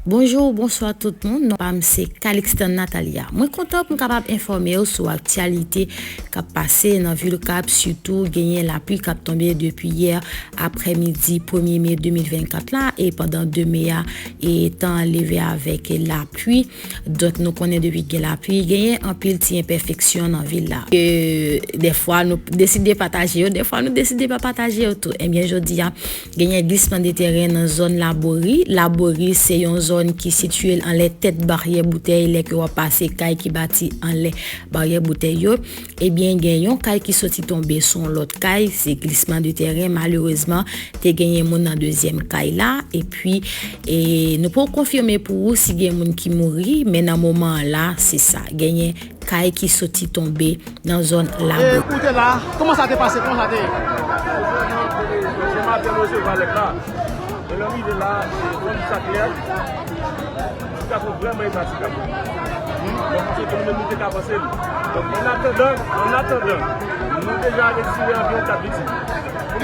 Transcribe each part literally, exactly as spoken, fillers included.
Bonjou, bonswa tout moun. Non pa m se Calixte Nathalia. Mwen kontan pou m kapab enfòme w sou aktyalite k ap pase nan vil Kap, sitou genyen lapli k ap tonbe depi yè aprèmidi premye me de mil vennkat la, e pandan de me a, e tan an leve avèk lapli. Donk, nou konnen depi gen lapli, genyen anpil ti enpèfeksyon nan vil la. E dèfwa nou deside pataje yo, dèfwa nou deside pa pataje yo tou. Ebyen, jodi a, genyen glisman de teren nan zòn Labori. Labori se yon zòn ki sitiye anlè tèt Baryè Boutèy, lè ke w ap pase kay ki bati anlè Baryè Boutèy yo. Ebyen, gen yon kay ki soti tonbe sou yon lòt kay, se glisman de teren. Malerezman, te genyen moun nan dezyèm kay la, epi, e, nou poko konfime pou ou si gen moun ki mouri, men nan moman an la, se sa, genyen kay ki soti tonbe nan zòn Labori. E, koute la, kòman sa te pase, kòman sa te ye? Se maten nou resevwa lèt la. E lè m rive la, e, fòm sa klè. Sitiyasyon vrèman epatikab. Donk, se pou nou menm nou te ka panse li. Donk, an atandan, an atandan, nou deja retire anviwon kat viktim.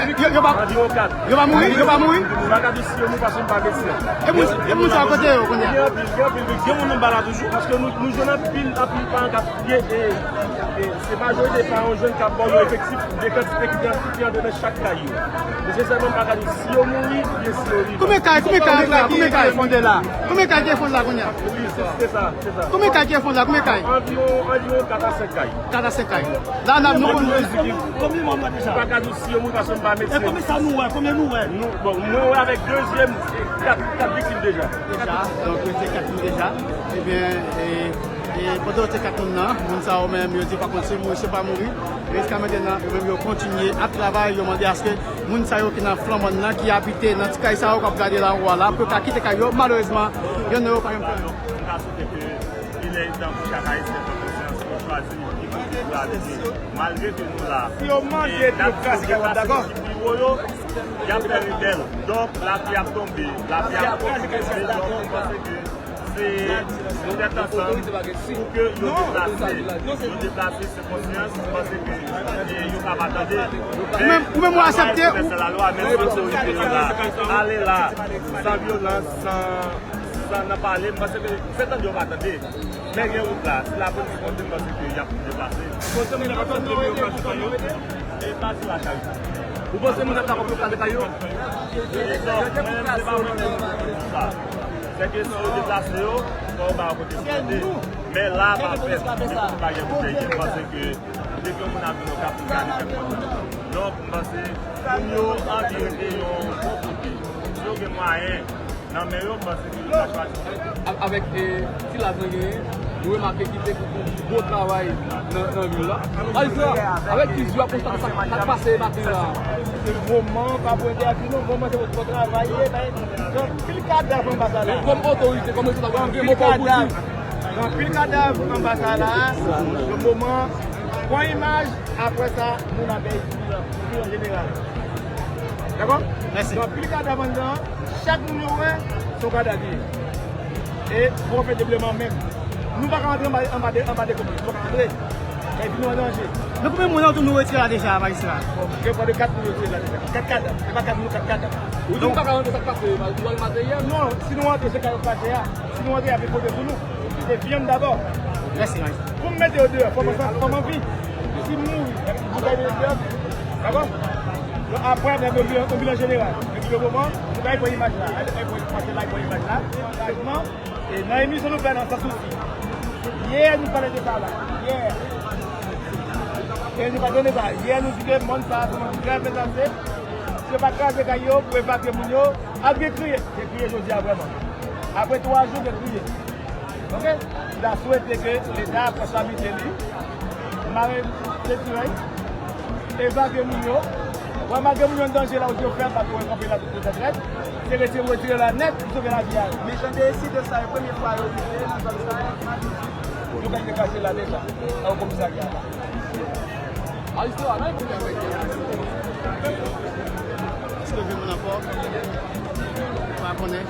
Yo, yo pa, anviwon kat. Yo pa mouri? Yo pa mouri? M pa ka di si yo mouri paske m pa medsen. E moun, e moun sa yo kote yo kounye a? Gen anpil, gen anpil viktim. Gen moun anba la toujou, paske nou, nou jwenn anpil, anpil paran k ap, e, e, e, se majorite paran yo jwenn k ap ba yo efektif de kantite ki te, ki te antre nan chak kay yo. Nesesèman, m pa ka di si yo mouri oubyen si yo vivan. Konbyen kay, konbyen kay, konbyen kay fonde la? Konbyen kay ki fonde la kounye a? Wi, se, se sa, se sa. Konbyen kay ki fonde la? Konbyen kay? Anviwon, anviwon kat a senk kay. Kat a senk kay. La, la, nou konn. Konbyen moun mò deja? M pa ka di si yo mouri paske m pa medsen. E konbyen sa nou wè? Konbyen nou wè? Nou, bon, mwen wè avèk de zye m, e kat, kat viktim deja. Deja, donk, se kat moun deja. Ebyen, e, e, pandan yo te kat moun nan, moun sa yo menm, yo di pa kont si yo mouri, si yo pa mouri. Men jiska mentnan, yo menm yo kontinye ap travay, yo mande aske moun sa yo ki nan flanbòn nan, ki abite nan ti kay sa yo k ap gade la ou a la, pou yo ka kite kay yo. Malerezman, yonn nan yo pa janm fè anyen. Nou ka swete ke ilè etan pou chak Ayisyen pran konsyans, pou chwazi ki kote pou abite. Malgre ke nou la, si yo mande demokrasi, k ap dakò. Y ap fè rebèl. Donk, lapli ap tonbe. Lapli ap kontinye tonbe. Donk, mwen panse ke se yon tèt ansanm pou ke yo deplase. Yo deplase, se konsyans, mwen panse ke, e, yo ka pa tande. Ou menm, ou menm ou aksepte, ou fè sa lalwa, men otorite yo la. Ale la, san vyolans, san, san nan pale, mwen panse ke fè tande yo pa tande. Men gen wout la, si lapolis monte, m panse ke y ap deplase. Ou panse moun nan pa t ap vle pou yo ka sou yo? E pa sou Lacharite. Ou panse moun nan ta konplo kale kay yo? E non, mwen menm, se pa mwen menm ki di sa. Se ke si yo deplase yo, fò yo ba yo kote pou yo rete. Men la pa fèt, depi nou pa gen moun dèyè, m panse ke depi yon moun ap vin Okap, li ka vin fè kont. Donk, m panse moun yo anvi rete yon bon kote. Si yo gen mwayen, nan men yo, m panse ke yo ka chwazi. A-, avèk, e, ti laj nou genyen, nou remake ki te fè yon gwo travay nan, nan vil la. Majistra, avèk ti zye w ap konstate sa k pase maten la. Se moman pa pou entèvin non, moman se pou travay ye, bay anpil kadav anba sa la. Kòm otorite, kòm responsab, gen mo pa w pou di. Gen anpil kadav anba sa la. Nan moman, pran imaj, apre sa, nou nan peyi an jeneral. Dakò? Mèsi. Gen anpil kadav anndan. Chak moun yo wè, se yon kadav li ye. E fò w fè debleman menm. Nou pa ka antre anba, anba de, anba de kote. Nou pa ka antre. Epi nou an danje. Men konbyen moun otou nou retire la deja, majistra? Bon, gen plis de kat moun yo retire la deja. Kat kadav. Se pa kat moun, kat kadav. Ou di nou pa ka rantre, sa k pase, nou al materyèl? Non, si nou antre, se kay yo kraze a. Si nou antre, y ap depoze sou nou. Se vyann dabò. Mèsi, majistra. Pou m mete yo deyò, fò m anvi, fò m anvi. Si m mouri, epi boutèy de dyòl, dakò? Donk, apre, nèg yo vin, yo vin an jeneral. Epi, le moman, nou bay pran imaj la. Ay, ay, pran, pase la, pran imaj la. Angageman. E nan emisyon nou fè nan Sans Souci. Yè, nou pale de sa la. Yè. E nou pa tande sa. Yè, nou di ke mòn sa a, se mòn ki trè menase. Si yo pa kraze kay yo, pou evakye moun yo, ap gen kriye. Gen kriye jodi a vrèman. Apre twa jou, gen kriye. Oke? M ta swete ke Leta pran sa misye li, mare setirèy, evakye moun yo. Wè, malgre moun yo an danje la, ou di yo fè, pa tou kanpe la tout tèt rèd. Se retire, retire la nèt, pou sove lavi a. Men jan de ensidan sa, e premye fwa yo rive nan zòn sa a. Yo gentan kraze la deja, nan komisarya a. Èske gen moun ankò? Pa konnen.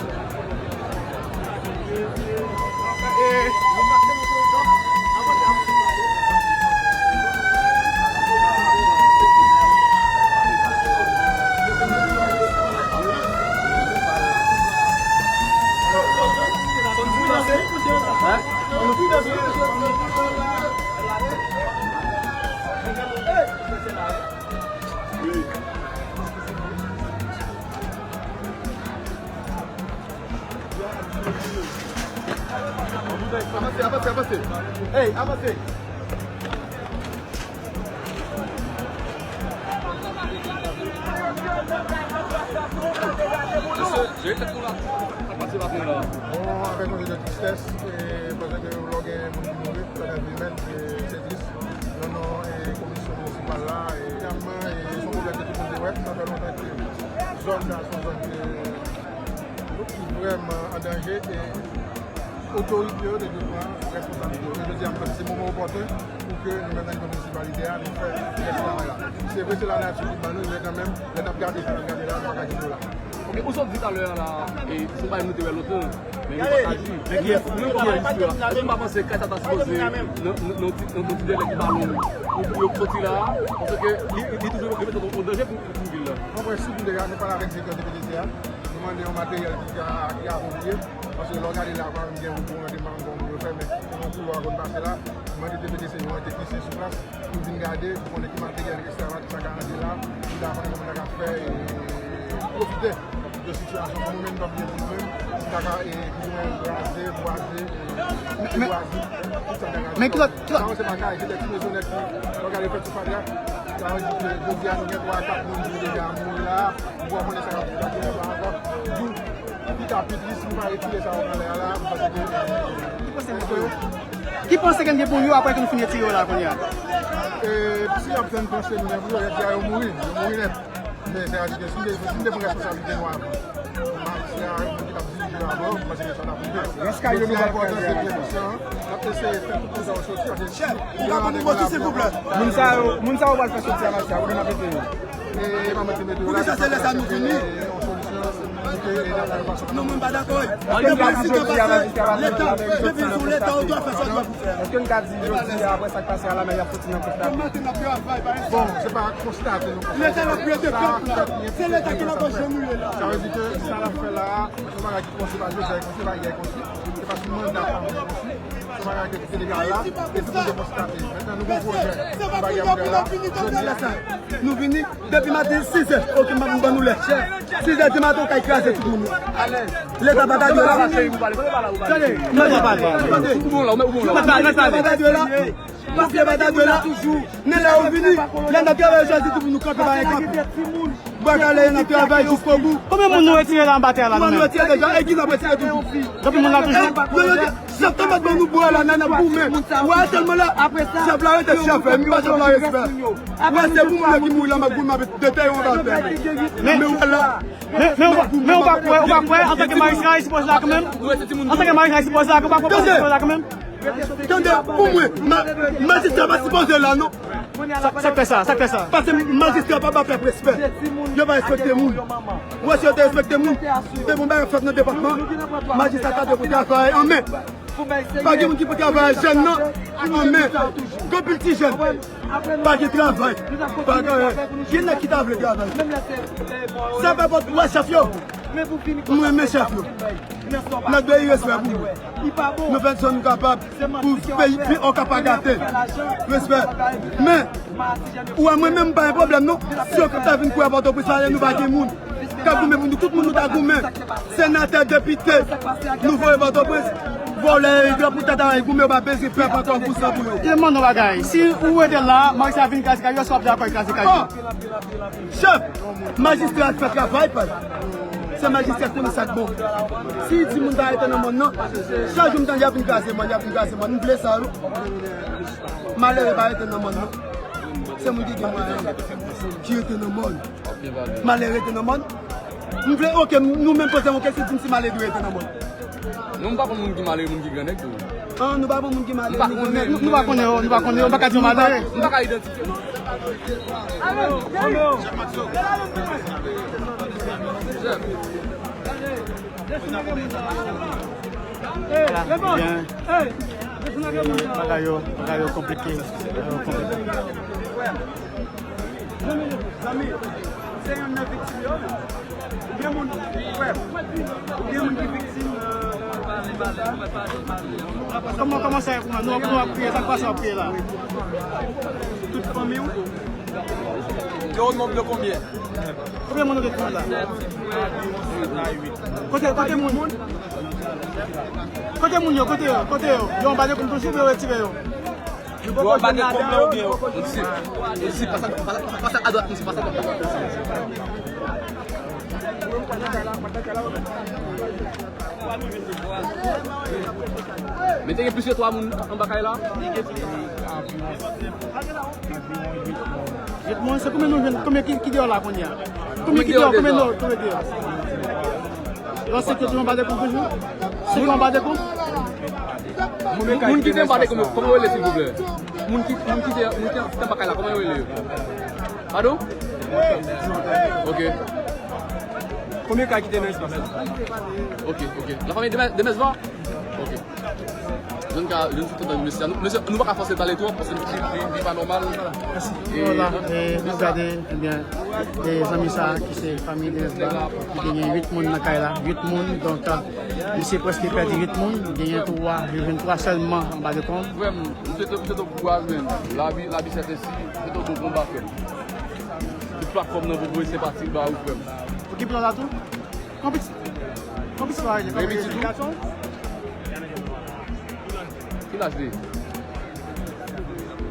Avanse, avanse, avanse. Hey, avanse. Mesye, jere tèt nou la. Sa k pase la kounye la? Bon, avèk yon je de tristès, e, paske lè w gen moun ki mouri, sa nan vi imèn, se, se tris. Nan non, e, komisyon minisipal la, e, finalman, e, se yon pwoblèm ke tout moun te wè, sa fè lontan ke zòn sa, se yon zòn ke, ki vrèman an danje, e, otorite yo te dwe pran responsablite yo. E jodi a, m panse se moman opòten pou ke nou menm nan nivo minisipalite a, nou fè rès travay la. Se vre, se lanati ki ban nou, men kanmenm, lè n ap gade sa n ap gade la, nou pa ka kite yo la. Ok, ou sot di talè a la, e, se yon bagay nou te wè lontan, men nou pa ka di. Men kiyès, nou menm kòm majistra, èske nou pa panse kay sa ta sipoze nan, nan, nan ti, nan ti dèlè ki pa lwen pou, pou yo soti la a? Paske li, li toujou reprezante yon danje pou, pou, pou vil la. Mwen kwè si nou deja nou pale avèk direktè O P D C a, nou mande yon materyèl ki ka, ki apwopriye. Paske lè w gade la, pa menm gen yon bon randman bon pou yo fè, men se yon koulwa konn pase la. Mande te mete se yon teknisyen sou plas pou vin gade, pou konnen ki materyèl, etsetera, ki sa ka rantre la, pou ta konnen kòman ta ka fè, e, pwofite de sitiyasyon pou nou menm, pa bliye pou nou menm, pou ta ka, e, pou nou menm, raze, bwaze, e, debwaze, tout sa ka raze. Men kilòt, kilòt. Sa yo se pa kay, se de ti mezonèt ki, lè w gade fèt sou fatra, sa vle di ke jodi a nou gen twa, kat moun ki deja mouri la, nou pa konnen sa k ap vin ankò. Pita pi tris, nou pa retire sa yo nan lè a la, paske Ki panse ke n gen pou yo apre ke nou fin retire yo la kounye a? E, si y ap fè n panse nou gen pou yo, lè di a yo mouri, yo mouri nèt. Men sa vle di ke si n te, si n te pran responsablite nou avan, se a moun ki t ap dirije yo avan, m panse ke sa t ap rive. Jodi a, enpòtan se byen konsyan, n ap eseye fè tout moun sa yo soti, paske si yo rete konn ap Moun sa yo, moun sa yo pral fè soti a mache a, kote n ap mete yo? E, e pa mwen ki mete yo la, se sa se lè sa nou vini. Non, mwen pa dakò. Depi ensidan pase, Leta, depi sou Leta, ou dwe fè sa w dwe pou fè. Èske n ka di jodi a, apre sa k pase a, lamè y ap soti nan konstate? Bon, se pa konstate nou konstate. Leta l ap rete pèp la. Se Leta ki la janm ye la. Sa vle di ke sa l ap fè la a, se yon bagay ki konsi pa Jozèf, konsi pa Yè, konsi. Se pa sou manda pa moun konsi. Se yon bagay ki te deja la, e tout moun te konstate. Mentnan, nou gon pwojè, nou pa gen pou fè la. Jodi a, nou vini, depi maten, sizè, okenn moun pa ban nou lè. Sizè di maten, w kay kraze tout moun. Leta pa ta dwe la. Tande, mwen pa pale. Tande. Mwen pa pale. Leta pa ta dwe la. Mafya pa ta dwe la. Men lè yo vini, lè n ap travay, yo chwazi tou pou nou kanpe pa enkanpe. Bwa Kale, n ap travay jiskobou. Konbyen moun nou retire la anba tè a la, nou menm? Nou retire deja, e ki n ap retire toujou? Depi moun la toujou. Yo, yo, chèf ta mèt ban nou bwa la, nan, n ap goumen. Wè, sèlman la, chèf la rete chèf, men pa chèf la respè. Wè, se pou moun la ki mouri la, m ap goumen avèk de tè yo anba tè. Men, men, men, men ou pa, men ou pa kwè, ou pa kwè, antanke majistra, li sipoze la kanmenm? Antanke majistra, li sipoze la, ou pa kwè, li sipoze la kanmenm? Tande, pou mwen, ma-, majistra pa sipoze la, non. Sa, sa k fè sa? Sa k fè sa? Paske majistra pa ba pèp respè. Yo pa respekte moun. Ou wè, si yo te respekte moun, te gon bagay fèt nan depatman, majistra ta dwe pou travay an men. Pa gen moun ki pou travay jèn nan, an men. Gen anpil ti jèn. Pa gen travay. Pa gen anyen. Gen nèg ki ta vle travay. Sa fè pòt, wè chèf yo. M renmen chèf yo. N ap bay respè pou yo. Nou fè sa nou kapab pou peyi, peyi Okap pa gate. Respè. Men, ou wè mwen menm m pa gen pwoblèm non. Si Okap ta vin kouri a Pòtoprens, pale nou pa gen moun k ap goumen pou nou. Tout moun nou ta goumen. Senatè, depite, nou voye Pòtoprens. Vòlè, gran pou tata goumen, yo pa bezwen pèp ankò pou sa pou yo. E mande yon bagay. Si ou rete la, majistra vin kraze kay yo, èske w ap dakò l kraze kay yo? Chèf, majistra k fè travay pa l. Se majistra k konnen sa k bon. Si di moun pa rete nan mòn nan, chak jou m tande y ap vin kraze mòn, y ap vin kraze mòn. M vle sa wi. Malere pa rete nan mòn nan. Se moun ki gen mwayen ki rete nan mòn. Malere rete nan mòn. M vle, oke, nou menm poze yon kesyon, di m si malere dwe rete nan mòn. Non, m pa konn moun ki malere, moun ki grannèg tou. An, nou pa konn moun ki malere, moun ki grannèg. Nou pa konnen yo, nou pa konnen yo, nou pa ka di yo malere. M pa ka idantifye. Byen. Bagay yo, bagay yo konplike. Bagay yo konplike. Zanmi, zanmi, se youn nan viktim yo. Gen moun, frè, gen moun ki viktim, euh, kòman, kòman sa ye pou mwen? Nou, nou ap kriye, sa k pase w ap kriye la? Tout fanmi w, Au nombre de combien? Konbyen moun nou gen la? Kote, kote moun? Kote moun yo? Kote yo? Kote yo? Yo anba dekonm toujou, yo retire yo. Yo anba dekonm la oubyen yo? Isi, isi, pase, pase, pase adwat, isi, pase adwat. Men te gen plis ke twa moun anba kay la? Ret mwen, se konbyen nou jwenn, konbyen ki, ki deyò la kounye a? Konbyen ki deyò, konbyen deyò, konbyen deyò? Yo se ki anba dekonm toujou? Se ki anba dekonm? Moun ki te anba dekonm, kòman yo rele, silvouplè? Moun ki, moun ki te, moun ki te anba kay la, kòman yo rele yo? Padon? Ok. Konbyen kay ki te nan espas la? Ok, ok. La famille Demes, Demesva? Ok. Jèn ka, jèn sou kontan mesye. Nou, mesye, nou pa ka fòse l pale twòp, paske li, li, li pa nòmal. Mèsi. E, voilà, e, nou gade, ebyen, e, zanmi sa a ki se fanmi Demesva, ki genyen uit moun nan kay la, uit moun, donk, e, misye prèske pèdi uit moun, genyen twa, yo jwenn twa sèlman anba dekonm. Frè m, m swete, m swete w kouraj, men. Lavi, lavi sèten si, m swete w bon konba, frè m. Tout platfòm nan pou voye senpati ba ou, frè m. Pou ki plan la tou? Konpiti-, konpitisyon a rele, konpiti-, gason? Ki laj li?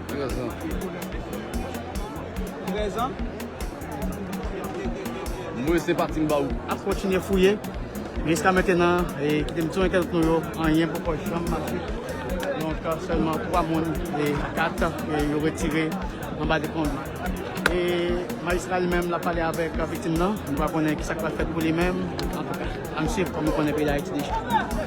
Trèz an. Trèz an? Mwen senpati m ba ou. Ap kontinye fouye. Men jiska mentenan, e, kite m di yon entènot nou yo, anyen poko janm mache. Donk, sèlman twa moun, e, kat, e, yo retire anba dekonm. E majistra li menm, l ap pale avèk viktim nan. Nou pa konnen kisa k pral fèt pou li menm. Antouka, ann swiv kòm nou konnen peyi Dayiti deja.